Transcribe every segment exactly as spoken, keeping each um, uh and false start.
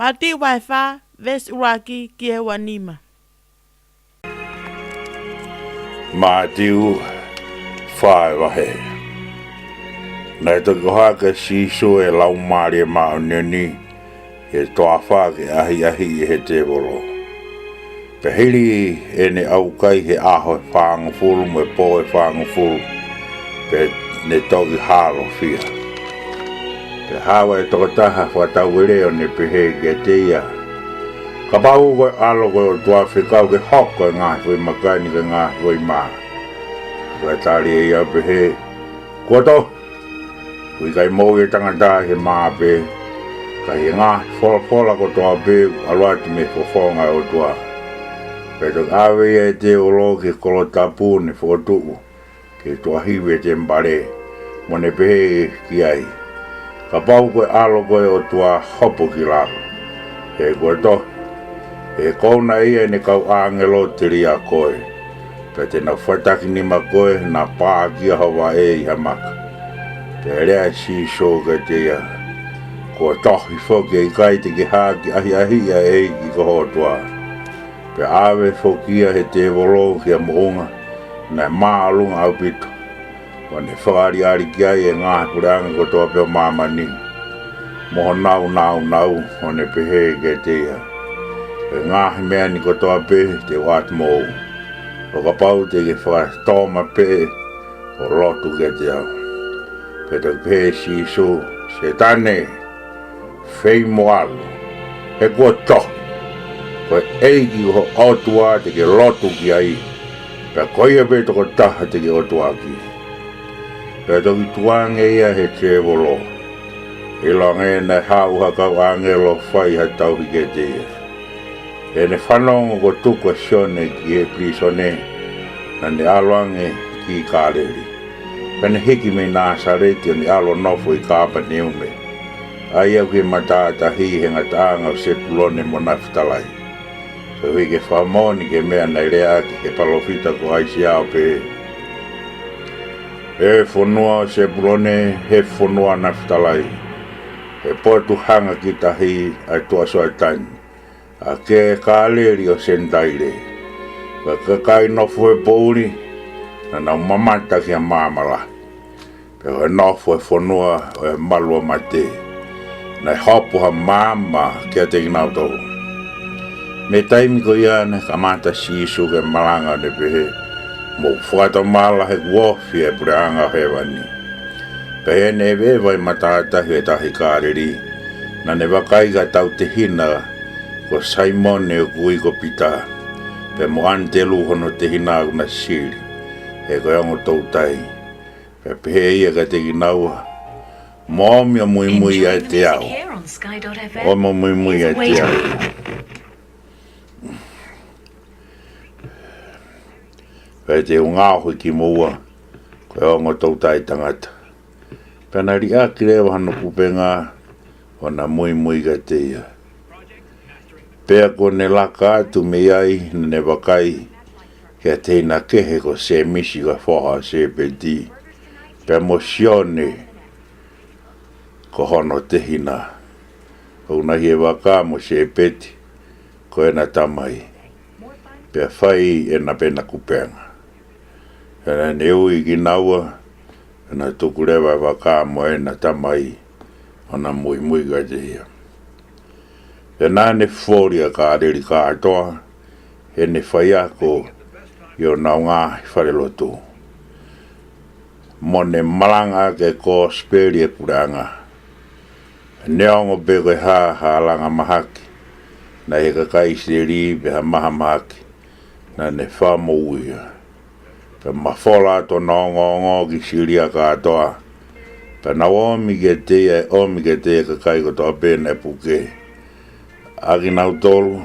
Mātiu vahe fā, veesi ʻuluaki ki he uanima. Mātiu fā e vahe. Naʻe toki ʻohake ʻa Sīsū ʻe he Laumālie Māʻoniʻoni ki he toafa ke ʻahiʻahiʻi ʻe he tēvolo. Pea hili ʻene ʻaukai he ʻaho ʻe fāngofulu mo e pō ʻe fāngofulu, pea ne toki halofia. Pea haʻu e tokotaha fakatauele ʻo ne pehē kiate ia, Kapau ko e ʻAlo ko e ʻOtua, fekau ke hoko e ngaahi foʻi maka ni ko e ngaahi foʻi mā. Pea tali ʻe ia ʻo pehē, Kuo tohi, Kuo ʻikai moʻui e tangata ʻi he mā pē, ka ʻi he ngaahi folofola kotoa pē ʻoku ʻalu atu mei he fofonga ʻo e ʻOtua. Pea toki ʻave ia ʻe he tēvolo ki he kolo tapu, ne fokotuʻu ki he tuʻahivi ʻo e temipale, mo ne pehē ki ai, Kapau ko e ʻAlo ko e ʻOtua, hopo ki lalo. He kuo tohi, ʻE kona ia ʻene kau ʻāngelo ʻo telia koe, pea te nau fatakinima koe, naʻa pākia ho vaʻe ʻi ha maka. Pea lea ʻa Sīsū kiate ia, Kuo tohi foki, ʻE ʻikai te ke hā ki he ʻahiʻahiʻi ʻa e ʻEiki ko ho ʻOtua. Pea ʻave foki ia ʻe he tēvolo ki ha moʻunga naʻe māʻolunga ʻaupito, ʻo ne fakaʻaliʻali ki ai ʻa e ngaahi puleʻanga kotoa pē ʻo māmani mo honau nāunau, ʻo ne pehē kiate ia, Ko e ngaahi meʻa ni kotoa pē te u ʻoatu moʻou, ʻo kapau te ke fakatōmapeʻe ʻo lotu kiate au. Pea toki pehē ʻe Sīsū, Sētane, fei mo ʻalu, he kuo tohi, Ko e ʻEiki ko ho ʻOtua te ke lotu ki ai, pea ko ia pē tokotaha te ke ʻotuaʻaki. Pea toki tukuange ia ʻe he tēvolo, ʻilonga naʻe haʻu ha kau ʻāngelo ʻo fai ha tauhi kiate ia. Pea ne fanongo kuo tuku ʻa Sione ki he pilīsone, naʻa ne ʻalu ange ki Kāleli. Pea ne hiki mei Nāsaleti ʻo ne ʻalu ʻo nofo ʻi Kāpaneume, ʻa ia ʻoku ʻi he matātahi ʻi he ngataʻanga ʻo Sepulone mo Nafitalai, koeʻuhi ke fakamoʻoni ki he meʻa naʻe leaʻaki ʻe he palōfita ko ʻAisea ʻo pehē, ʻE fonua ʻo Sepulone, ʻe fonua ʻo Nafitalai, ʻe potu hanga ki tahi ʻa e Tuʻa Sioatani, ʻa e Kāleli ʻo e Senitaile. Ko e kakai nofo he poʻuli, naʻa nau mamata ki ha maama lahi, pea ko e nofo he fonua ʻo e malu ʻo mate, naʻe hopo ha maama kiate kinautolu. Mei he taimi ko ia naʻe kamata ʻa Sīsū ke malanga ʻo ne pehē, Mou fakatomala, he kuo ofi ʻa e puleʻanga ʻo hēvani. Pea ʻi heʻene ʻeveʻeva ʻi he matātahi ʻo e tahi Kāleli, naʻa ne vakai ki ha tautehina ko Saimone ʻoku ui ko Pita, pea mo ʻAnitelū hono tehina ʻoku na sili, he ko e ongo toutai. Pea pehē ʻe ia kiate kinaua, Mou ōmi ʻo muimui ʻiate au. Mou ōmi ʻo muimui ʻiate au, pea te u ngaohi kimoua ko e ongo toutai tangata. Pea na liʻaki leva hono kupenga, ʻo na muimui kiate ia. Pea kuo ne laka atu mei ai, naʻa ne vakai ki ha tehina kehe ko Sēmisi ko e foha ʻo Sēpeti, pea mo Sione ko hono tehina, ʻoku na ʻi he vaka mo Sēpeti ko ʻena tamai, pea fai ʻena pē ʻena kupenga. Pea naʻa ne ui kinaua, pea na tuku leva ʻa e vaka mo ʻena tamai, ʻo na muimui kiate ia. Pea naʻa ne foli ʻa Kāleli kātoa, heʻene faiako ʻi honau ngaahi falelotu, mo ne malangaʻaki ʻa e kosipeli ʻo e puleʻanga. Neongo pe ko e hā ha langa mahaki naʻe ʻi he kakai ʻIsileli, pe ha mahamahaki, naʻa ne fakamoʻui ia. Pea mafola atu hono ongoongo ki Sīlia kātoa. Pea nau ōmi kiate ia, ʻomi kiate ia ʻa e kakai kotoa pē naʻe puke. ʻA kinautolu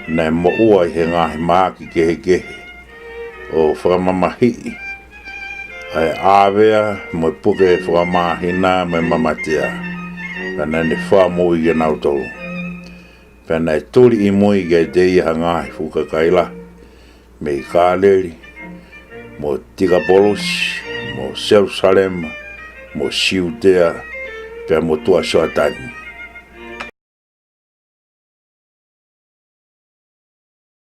naʻe moʻua ʻi he ngaahi mahaki kehekehe, ʻo fakamamahiʻi ʻa e ʻāvea mo e puke fakamāhina mo e mamatea, ka naʻa ne fakamoʻui kinautolu. Pea naʻe tuli ʻi mui kiate ia ha ngaahi fuʻu kakai lahi mei Kāleli, mo Tikapolusi, mo Selusalema, mo Siutea, pea mo Tuʻa Sioatani.